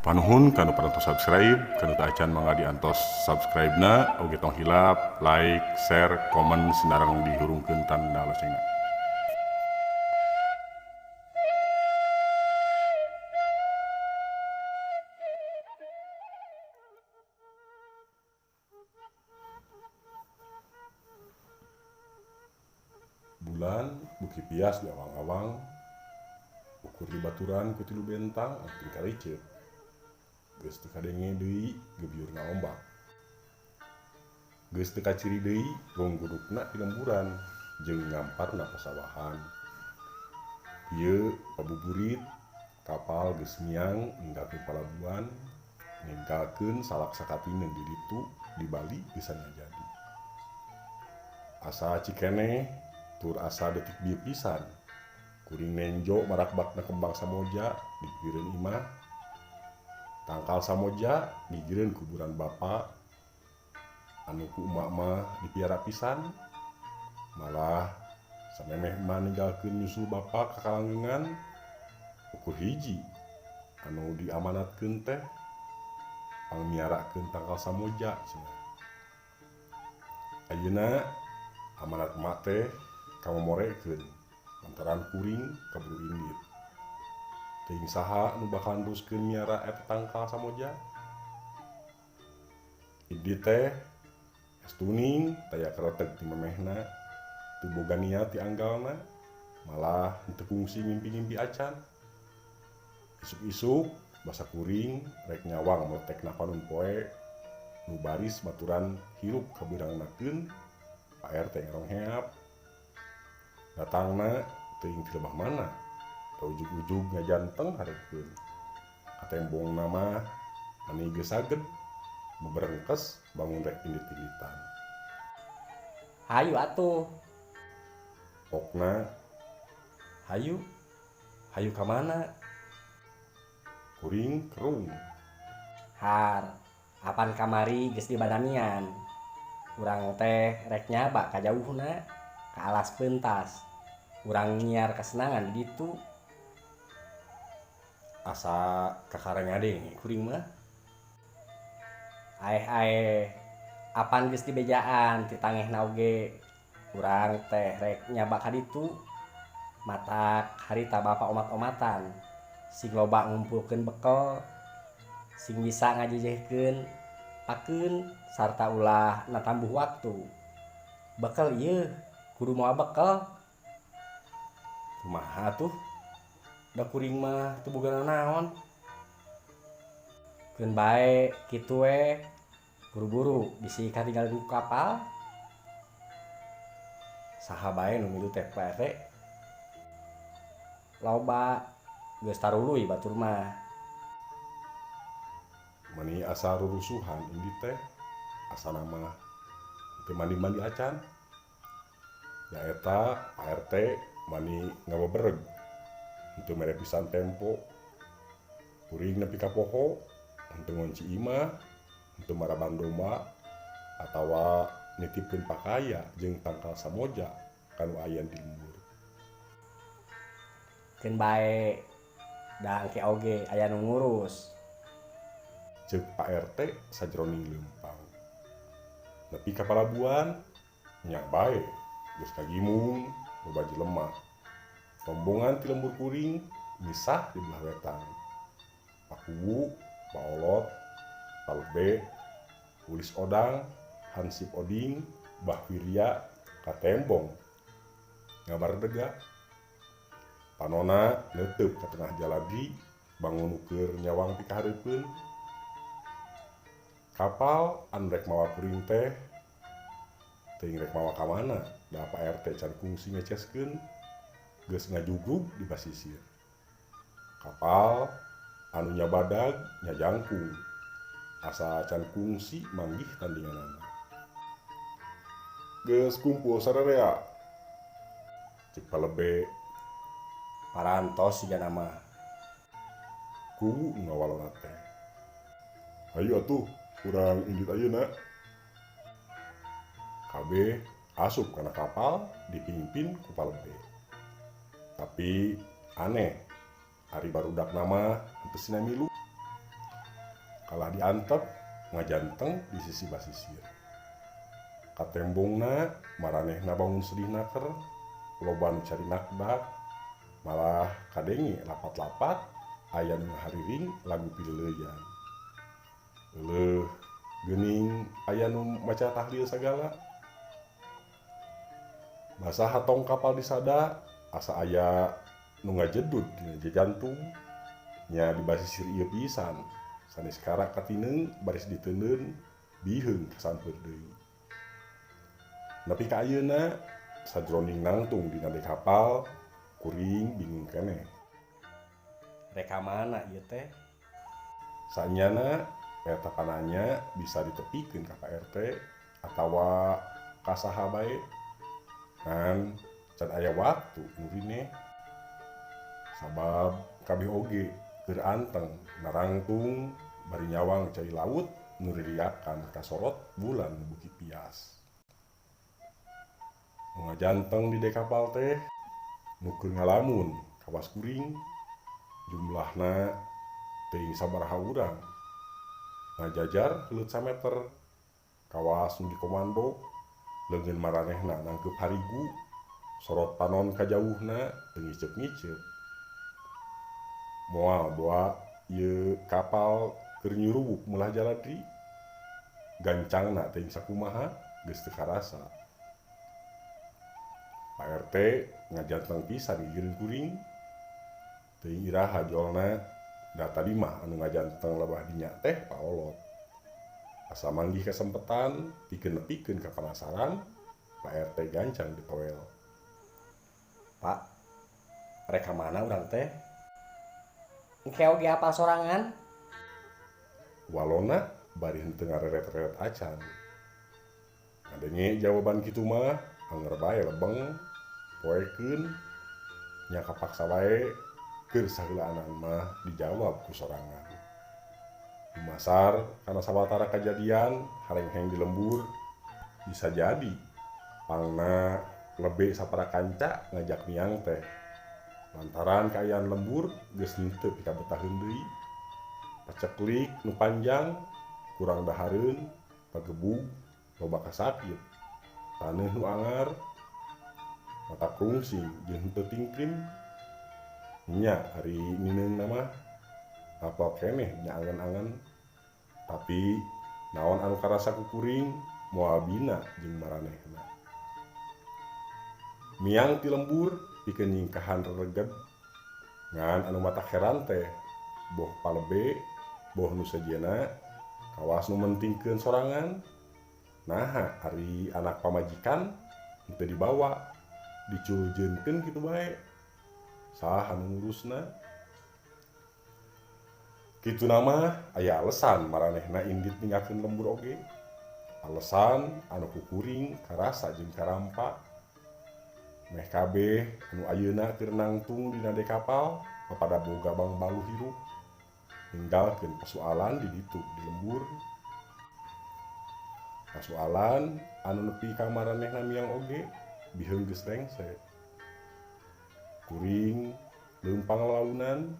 Panuhun kanu parantos subscribe, kanu teu acan mangga diantos subscribe-na, oge tong hilap like, share, komen sinareng dihurungkeun tanda loncengna. Bulan buki pias di awang-awang, ukur dibaturan ku tilu bentang angting kariceup. Geus teu kadenge deui gebyurna ombak. Geus teu kaciri deui gonggurukna di lemburan jeung ngamparna pasawahan. Ieu pabuburit kapal geus miang ninggalkeun palabuhan, ninggalkeun salak sakatineun di ditu di Bali geusan ngajadi. Asa cikeneh tur asa detik bieu pisan kuring nenjo marakbakna kembang samoja di gigireun imah. Tangkal samoja gigireun kuburan bapa anu ku emak mah dipiara pisan. Malah samemeh emak ninggalkeun nyusul bapa ka kalanggengan ukur hiji anu diamanatkeun teh pangmiarakeun tangkal samoja cenah. Ayeuna amanat emak teh kamomorekeun lantaran kuring kaburu indit. Teuing saha nu bakal neruskeun miara eta tangkal samoja? Indit teh es tuning taya kereteg ti memehna, teu boga niat ti anggalna, malah henteu kungsi ngimpi-ngimpi acan. Isuk-isuk basa kuring rek nyawang motekna panun poe nu baris baturan hirup kabeurangnakeun Pak RT ngarongheap. Datangna teuing ti lebah mana, da ujug-ujug ngajanteng hareupeun. Katembongna mah mani geus saged beberengkes bangun rek indit-inditan. Hayu atuh. Pokna hayu. Hayu ka mana? Kuring kerung. Har, apan kamari geus dibadanian. Urang teh rek nyaba ka jauhna, ka alas pentas. Urang nyiar kesenangan di ditu. Asa kakara ngadenge kuring mah. Aeh-aeh, apan geus dibejaan ti tangehna oge. Urang teh rek nyaba ka ditu. Matak harita bapa omat-omatan. Sing loba ngumpulkeun bekel, sing bisa ngajejehkeun pakeun sarta ulah natambuh waktu. Bekel ieu kudu moal bekel. Kumaha tuh? Da kuring mah teu boga nanaon. Keun bae kitu we, buru-buru bisi katinggalan ku kapal. Saha bae nu milu teh Pak RT? Loba geus taruluy batur mah. Mani asa rurusuhan indi teh, asana mah teu mandi-mandi acan. Da eta Pak RT mani ngabebereg henteu mere pisan tempo. Kuring nepi ka poho, henteu ngonci imah, henteu maraban domba atawa nitipkeun pakaya jeung tangkal samoja kanu aya di lembur. Keun bae da engke oge aya nu ngurus. Ceuk Pak RT sajroning leumpang. Nepi ka palabuhan nya bae geus kagimung loba jelema. Rombongan ti lembur kuring misah di belah wetan. Pakuwu, Paolot, Palebe, Ulis Odang, Hansip Oding, Bah Wirya, katembong ngabardega. Panona neuteup ka tengah jaladi bangun keur nyawang pikahareupeun. Kapal anu rek mawa kuring teh teuing rek mawa ka mana da Pak RT can kungsi ngeceskeun geus ngajugrug di basisir. Kapal anu nyabadag nyajangkung asa can kungsi manggih tandinganana. Geus kumpul sararea. Cek Palebe parantos siga nama. Kuwu ngawalona teh. Hayu atuh urang indit ayeuna. Kabeh asup kana kapal dipimpin ku Palebe. Tapi aneh, ari barudak nama henteu sina milu. Kalah diantep ngajanteng di sisi basisir. Katembongna maranehna bangun sedih naker, loba nu cari nakdak, malah kadenge lapat-lapat aya nu ngahariring lagu pileuleyan. Euleuh geuning aya nu maca tahlil sagala. Basa hatong kapal disada asa aya nu ngajedud dina jantung nya di basisir ieu pisan sanes karak katineung baris diteundeun biheung kasampeur deui. Nepi ka ayeuna sajroning nangtung dina dek kapal kuring bingung keneh. Rek ka mana ieu teh? Sanyana eta pananya bisa ditepikeun ka Pak RT atawa ka saha bae. Ngan can aya waktu nu rineh. Sabab kabeh oge keur anteng narangtung bari nyawang cai laut nu ririakan kasorot bulan bukit pias. Nu ngajanteng di dek kapal teh nu keur ngalamun kawas kuring jumlahna teuing sabaraha urang. Ngajajar heuleut sameter kawas nu dikomando leungeun maranehna nangkeup harigu sorot panon kajauhna teu ngiceup-ngiceup. Moal boa ieu kapal keur nyuruwuk meulah jaladri gancangna teuing sakumaha geus teu karasa. Pak RT ngajanteng pisan gigireun kuring teuing iraha jolna da tadi mah anu ngajanteng lebah dinya teh paolot. Asa manggih kasempetan pikeun nepikeun ka penasaran Pak RT gancang ditoel. Pak, rek ka mana urang teh? Engke oge apal sorangan? Walona bari henteu ngareret-reret acan. Ngadenge jawaban kitu mah anger bae lebeng poekeun nya kapaksa bae keur saheulaanan mah dijawab ku sorangan. Dumasar kana sawatara kajadian harengheng di lembur bisa jadi pangna lebe sapara kanca ngajak miang teh. Lantaran kaayaan lembur geus henteu pikabetaheun deui. Paceklik nu panjang kurang dahareun pagebug loba kasakit. Taneuh nu angar mata krungsing jeung henteu tingkrim. Nya ari nineungna mah apal keneh nya angan-angan tapi naon anu karasa ku kuring moal bina jeung maranehna. Miang ti lembur pikeun nyingkahan rereged ngan anu matak heran teh boh palebe boh nu sejenna kawas nu mentingkeun sorangan. Naha ari anak pamajikan henteu dibawa diculjeunkeun kitu bae saha anu ngurusna. Kitu nama aya alesan maranehna indit ninggalkeun lembur oge. Alesan anu kukuring karasa jeung karampa. Meh kabeh anu ayeuna keur nangtung dina dek kapal papada boga bangbalu hirup. Ninggalkeun pasualan di ditu di lembur. Pasualan anu nepi ka maranehna miang oge biheung geus rengse. Kuring leumpang lalaunan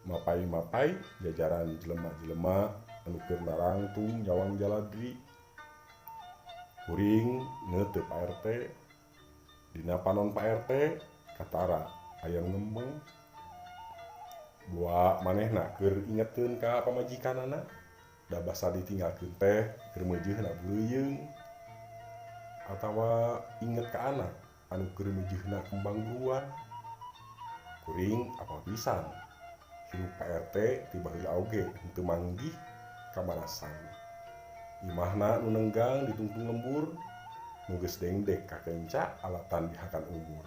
mapai-mapai jajaran jelema-jelema anu keur narangtung nyawang jaladri. Kuring neuteup Pak RT. Dina panon Pak RT katara aya nu ngembeng. Dua manehna keur ingeteun ka pamajikanana da basa ditinggalkeun teh keur meujeuhna beureuyeuh atawa inget ka anak anu keur meujeuhna kembang guruan. Kuring apal pisan hirup Pak RT ti baheula oge henteu manggih kamarasan. Imahna nu nenggang ditungtung lembur nu geus dengdek kakenca alatan dihakan umur.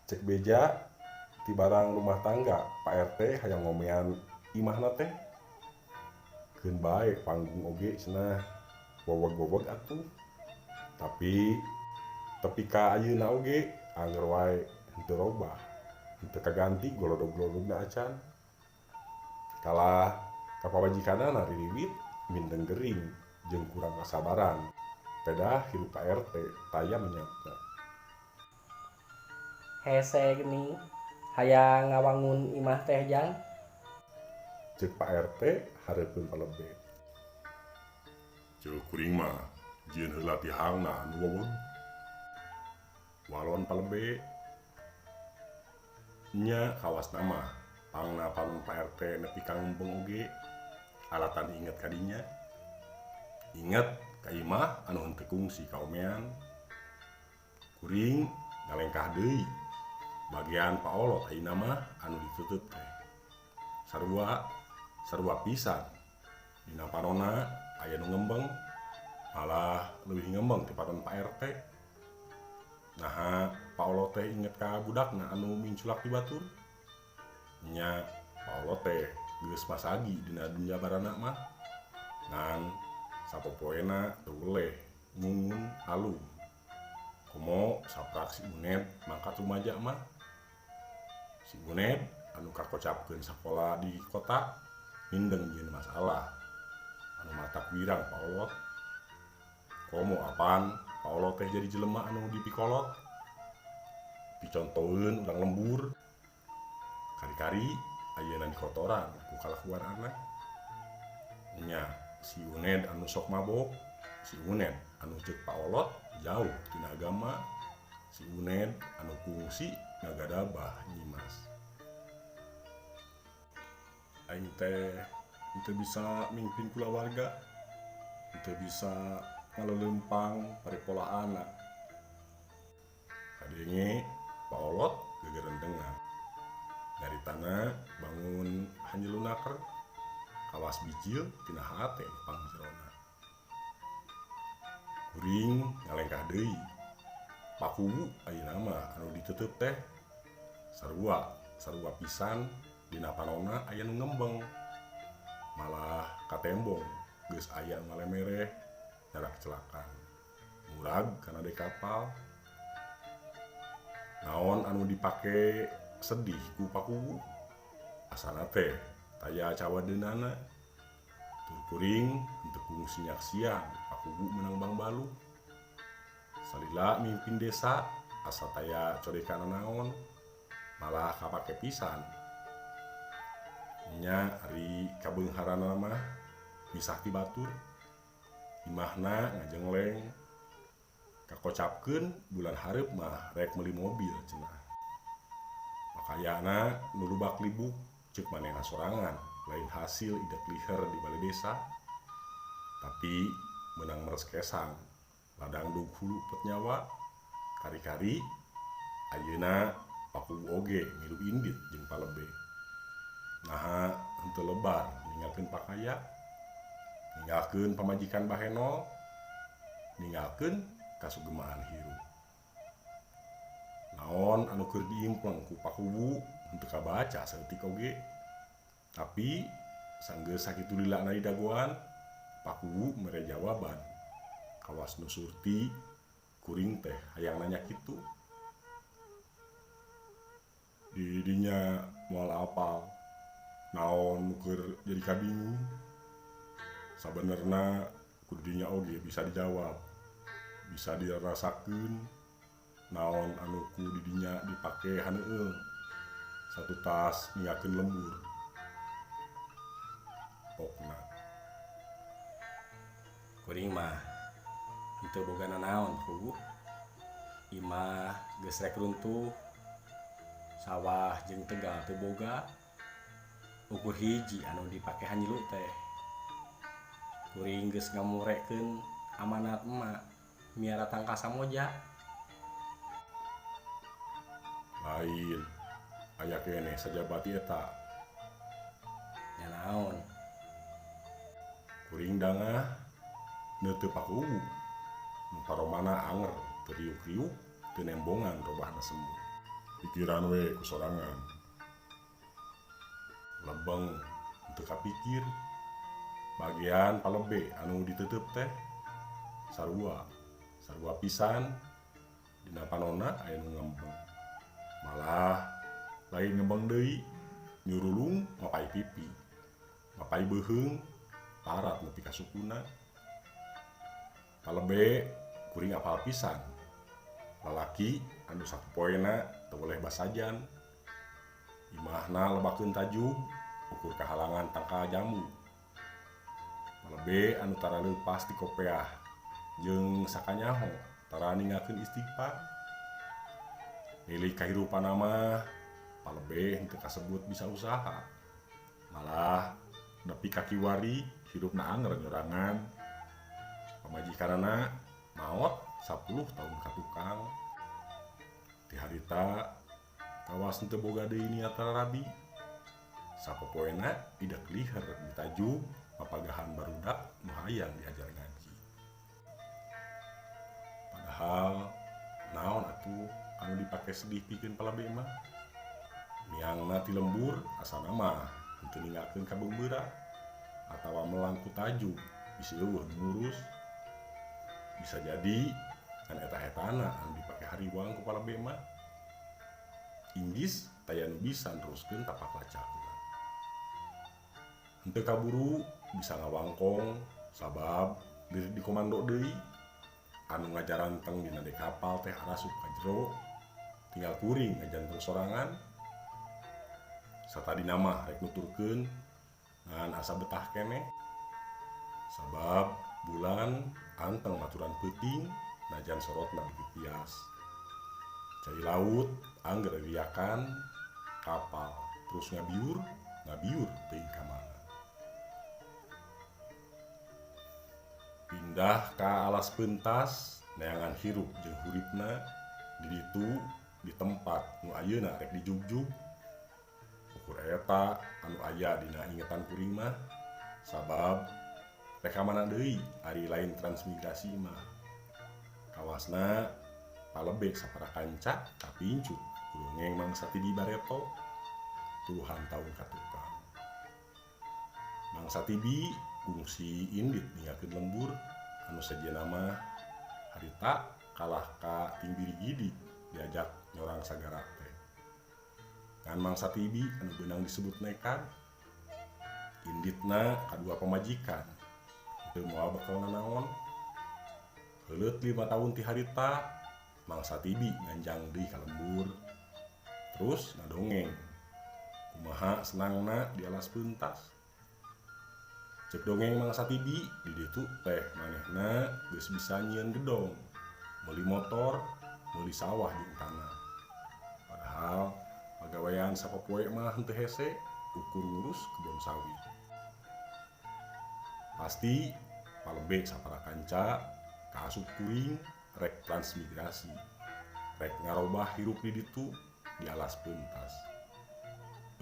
Cek beja ti barang rumah tangga Pak RT hayang ngomean imahna teh. Keun bae panggung oge cenah woweg-woweg atuh. Tapi tepi ka ayeuna oge anger wae henteu robah. Henteu kaganti golodog-golodogna acan. Kalah ka pamajikanana ririwit mindeng gering jeung kurang kasabaran. Pedah hirup Pak RT taya menyapna. Hese geuning hayang ngawangun imah teh jang. Ceuk Pak RT hareupeun Palebe. Ceuk kuring mah jieun heula tihangna anu weweg. Walon Palebe. Nya kawasna mah pangna panon Pak RT nepi ka ngembeng oge alatan inget ka dinya. Inget ka imah anu henteu kungsi kaomean. Kuring ngalengkah deui bagian paolot ayeuna mah anu ditutup teh. Sarua sarua pisan dina panonna aya nu ngembeng, malah leuwih ngembeng ti panon Pak RT. Naha paolot teh inget ka budakna anu minculak ti batur? Nya paolot teh geus masagi dina dunya barana mah. Ngan sapopoena teu weleh ngungun alum. Komo saprak si Uned mangkat rumaja mah. Si Uned anu kakocapkeun sakola di kota mindeng jeung masalah anu matak wirang paolot. Komo apan paolot teh jadi jelema anu dipikolot, picontoeun urang lembur. Kari-kari ayeuna dikotoran ku kalakuan anak. Nya si Uned anu sok mabok, si Uned anu ceuk paolot jauh tina agama, si Uned anu kungsi ngagadabah nyimas. Aing teh henteu bisa mimpin kulawarga, henteu bisa ngalelempang paripola anak. Kadenge paolot gegerendengan. Nyaritana bangun hanjelu naker, kawas bijil tina hate nu pangjerona. Kuring ngalengkah deui. Pakuwu ayeuna mah anu ditutup teh sarua sarua pisan dina panonna aya nu ngembeng. Malah katembong geus aya nu ngalemereh nyarak celakan. Murag kana dek kapal. Naon anu dipake sedih ku pakuwu? Asana teh taya cawadeunana. Tur kuring henteu kungsi nyaksian pakuwu meunang bangbalu. Salila mimpin desa asa taya codekan naon, malah kapake pisan. Nya ari kabeungharanna mah misah ti batur. Imahna ngajengleng. Kakocapkeun bulan hareup mah rek meuli mobil cenah. Pakayana nu lubak libuk ceuk manehna sorangan, lain hasil idek liher di balai desa. Tapi meunang meres kesang, ladang dug hulu pet nyawa, kari-kari ayeuna pakuwu oge milu indit jeung palebe. Naha henteu lebar ninggalkeun pakaya, ninggalkeun pamajikan bahenol, ninggalkeun kasugemaan hirup. Naon anu keur diimpleng ku pakuwu henteu kabaca saeutik oge. Tapi sanggeus sakitu lilana didagoan, pakuwu mere jawaban. Kawas nu surti kuring teh hayang nanya kitu. Di dinya moal apal naon nu keur jadi kabingung. Sabenerna kudu dinya oge bisa dijawab, bisa dirasakeun naon anu ku di dinya dipake haneueul satu tas ninggalkeun lembur. Pokna Kuring mah henteu boga nanaon kuwu. Imah geus rek runtuh, sawah jeung tegal teu boga. Ukur hiji anu dipake hanjilu teh. Kuring geus ngamurekeun amanat emak miara tangkal samoja. Lain aya keneh sajabati eta. Nya naon? Kuring dangah neuteup pakuwu. Nu paromana anger teu riuk-riuk teu nembongan robahna semu. Pikiran we ku sorangan. Lebeng henteu kapikir. Bagian palebe anu diteuteub teh sarua sarua pisan dina panonna aya nu ngembeng. Malah lain ngembeng deui, nyurulung mapai pipi, mapai beuheung, parat nepi ka sukuna. Palebe kuring apal pisan. Lalaki anu sapopoena teu boleh basajan. Imahna lebakeun tajug, Ukur kahalangan tangkal jambu. Palebe anu tara leupas ti kopeah jeung sakanyaho tara ninggalkeun istighfar. Nilai kahirupan mah palebe henteu kasebut bisa usaha. Malah nepi ka kiwari hirupna anger nyorangan. Pamajikanana maot 10 tahun ka tukang. Ti harita kawas henteu boga deui niat rabi. Sapopoena idek liher ditajug papagahan barudak nu hayang diajar ngaji. Padahal naon atuh anu dipake sedih pikeun palebe mah. Miangna ti lembur asana mah henteu ninggalkeun ka beumbeura atawa melang ku tajug bisi eueuh nu ngurus. Bisa jadi kan eta-etana anu dipake hariwang ku palebe mah. Inggis taya nu bisa neruskeun tapak lacakna. Henteu kaburu bisa ngawangkong sabab diri dikomando deui. Anu ngajaranteng dina dek kapal teh arasup ka jero, tinggal kuring ngajanteng sorangan. Satadina mah rek nuturkeun ngan asa betah keneh. Sabab bulan anteng maturan peuting najan sorotna beuki tias. Cai laut angger riakan kapal terus ngabiur ngabiur teuing ka mana. Pindah ka alas pentas neangan hirup jeung huripna di ditu di tempat nu ayeuna rek dijugjug. Ukur eta anu aya dina ingetan kuring mah sabab rek ka mana deui ari lain transmigrasi mah. Kawasna palebek sapara kanca kapincut dongeng Mang Satibi bareto puluhan tahun ka tukang. Mang Satibi kungsi indit ninggalkeun lembur anu sejenna mah harita kalah ka tingbiri gidi diajak nyorang sagara teh. Ngan Mang Satibi anu beunang disebut nekat inditna kadua pamajikan teu moal bekal nanaon. Heuleut 5 tahun ti harita Mang Satibi nganjang deui ka lembur terus ngadongeng kumaha senangna di alas pentas. Cek dongeng Mang Satibi di ditu teh manehna geus bisa nyieun gedong, meuli motor, meuli sawah jeung tanah. Padahal pagawean sapopoe mah henteu hese ukur ngurus kebon sawit. Pasti palebe sapara kanca kaasup kuring rek transmigrasi, rek ngarobah hirup di ditu di alas pentas.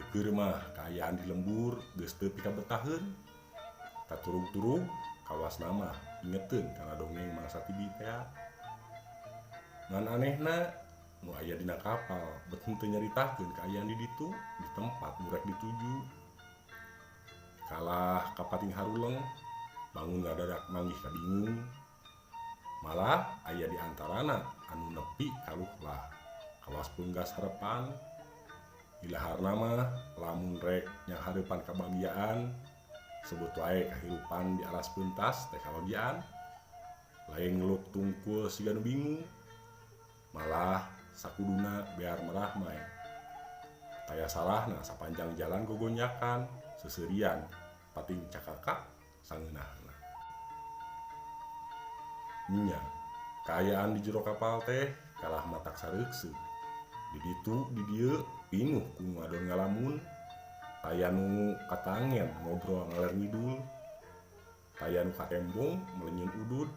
Eukeur mah kaayaan di lembur geus teu pikabetaheun. Katurug-turug kawasna mah ingeteun kana dongeng Mang Satibi teh. Ngan anehna nu aya dina kapal bet henteu nyaritakeun kaayaan di ditu di tempat nu rek dituju. Kalah kapating haruleng bangun ngadadak manggih kabingung. Malah aya di antarana anu nepi kaluhlah kawas punggas harepan. Ilaharna mah lamun rek nyanghareupan kabahagiaan sebut wae kahirupan di alas pentas teh kabahagiaan. Lain ngeluk tungkul siga nu bingung, malah sakuduna biar merahmai. Taya salahna sapanjang jalan gogonyakan seserian pating cakakak sangeunahna. Nya, kaayaan di jero kapal teh kalah matak sareukseut. Di ditu di dieu pinuh ku nu ngadon ngalamun. Taya nu katangen ngobrol ngaler ngidul, taya nu katembong melenyeun udud.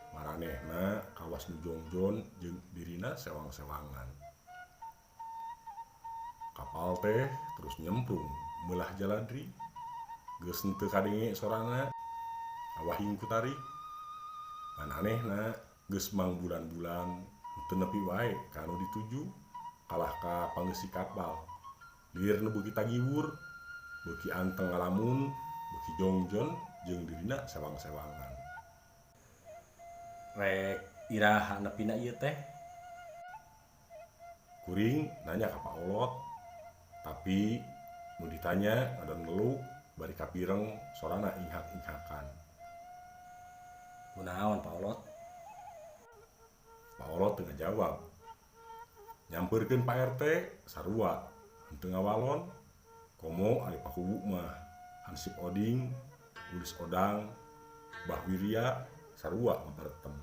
Maranehna kawas nu jongjon jeung dirina sewang-sewangan. Kapal teh terus nyemplung meulah jaladri. Geus henteu kadenge sorana awahing ku tarik. Ngan anehna geus mangbulan-bulan teu nepi wae ka anu dituju kalah ka pangeusi kapal. Lir nu beuki tagiwur, beuki anteng ngalamun, beuki jongjon jeung dirina sewang-sewangan. Rek iraha nepina ieu teh? Kuring nanya ka Pak Olot, tapi nu ditanya ngadon ngeluk bari kapireng sorana inghak-inghakan. Kunaon Pak Olot? Pak Olot teu ngajawab. Nyampeurkeun Pak RT sarua henteu ngawalon. Komo ari pakuwu mah Hansip Oding, Ulis Odang, Bah Wirya sarua ngabaretem.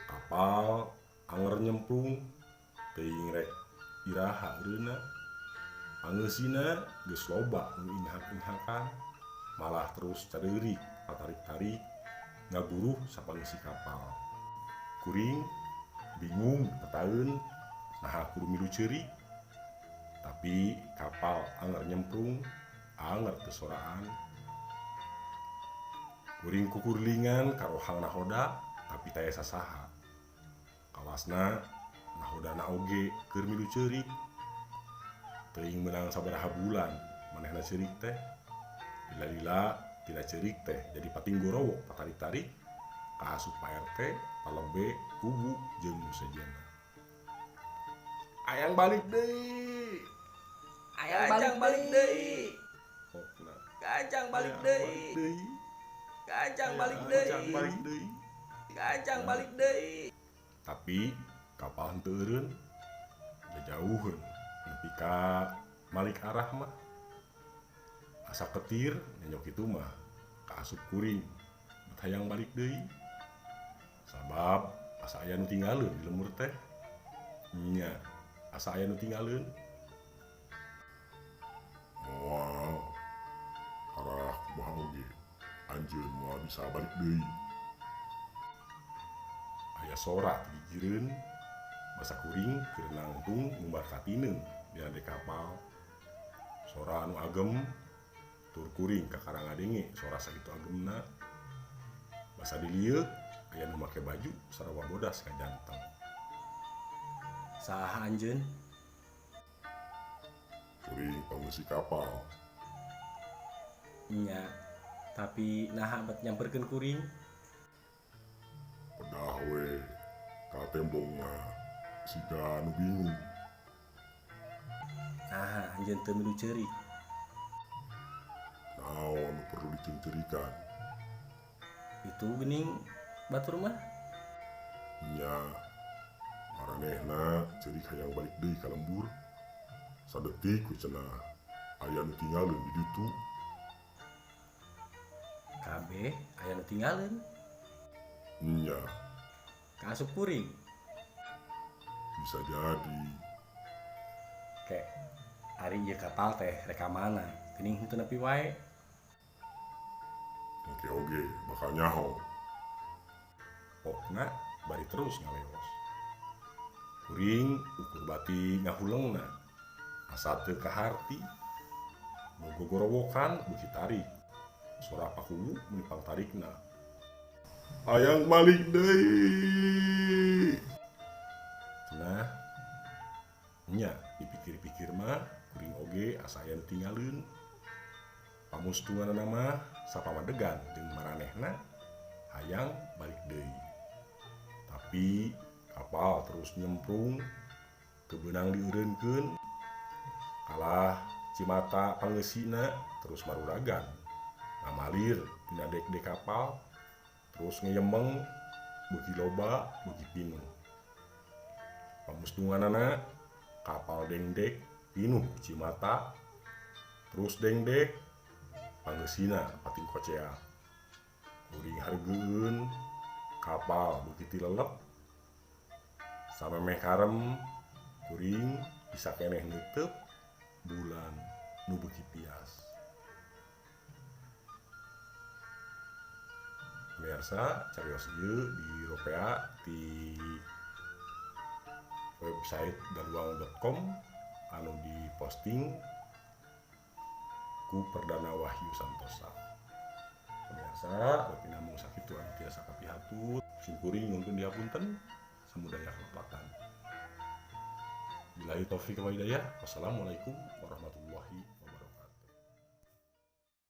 Kapal anger nyemplung teuing rek iraha eureunna. Pangeusina geus loba nu inghak-inghakan, malah terus careurik patarik-tarik ngaguruh sapangeusi kapal. Kuring bingung tataeun naha kudu milu ceurik. Tapi kapal anger nyemplung, anger teu soraan. Kuring kukurlingan karohang nahoda tapi taya sasaha. Kawasna nahodana oge keur milu ceurik. Teuing meunang sabaraha bulan manehna ceurik teh. Lila-lila tina ceurik teh jadi pating gorowok patarik-tarik kaasup Pak RT, palebe, kubu jeung nu sejenna. Ayang balik deui. Ayang balik deui. Kacang balik deui. Kacang balik deui. Kacang balik deui. Tapi kapal henteu eureun, jauheun nepi ka malik arah mah. Asa ketir nyonyok kitu mah kaasup kuring bet hayang balik deui. Sabab asa aya nu tinggaleun di lembur teh. Nya, asa aya nu tinggaleun. Moal arah kumaha oge anjeun moal bisa balik deui. Aya sora ti gigireun, basa kuring keur nangtung ngumbar katineung dina dek kapal. Sora anu agem tur kuring kakara ngadenge sora sakitu agemna. Basa dilieuk aya nu make baju sarua bodas ka janteng. Saha anjeun? Kuring pangeusi kapal. Nya, tapi naha bet nyamperkeun kuring? Pedah we ka tembongna siga nu bingung. Naha anjeun teu milu ceurik? Naon nu perlu diceungceurikan? Itu geuning batur mah. Nya, maranehna ceurik hayang balik deui ka lembur. Sadetik we cenah aya nu tinggaleun di ditu. Kabeh aya nu tinggaleun. Nya. Kaasup kuring. Bisa jadi. Ke, ari ieu kapal teh rek ka mana? Geuning henteu nepi wae. Engke oge bakal nyaho. Pokna bari terus ngaleos. Kuring ukur bati ngahulengna. Asa teu kaharti. Nu gogorowokan beuki tarik. Sora pakuwu meuni pangtarikna. Hayang balik deui. Cenah nya dipikir-pikir mah kuring oge asa aya nu tinggaleun. Pamustunganana mah sapamadegan jeung maranehna hayang balik deui. Tapi kapal terus nyemplung, teu beunang dieureunkeun. Kalah cimata pangeusina terus maruragan. Ngamalir dina dek-dek kapal, terus ngeyemeng beuki loba beuki pinuh. Pamustunganana kapal dengdek pinuh ku cimata, terus dengdek pangeusina pating kocea. Kuring hareugeun kapal beuki tilelep. Samemeh karem kuring bisa keneh neuteub bulan nu beuki pias. Pemirsa, carios ieu di ropea di website daluang.com anu diposting ku Perdana Wahyu Santosa. Pemirsa, lebih namung sakitu anu tiasa kapihatur, simkuring nyungkeun dihapunten, samudaya kalepatan. Billahi taufik wal hidayah. Wassalamualaikum warahmatullahi.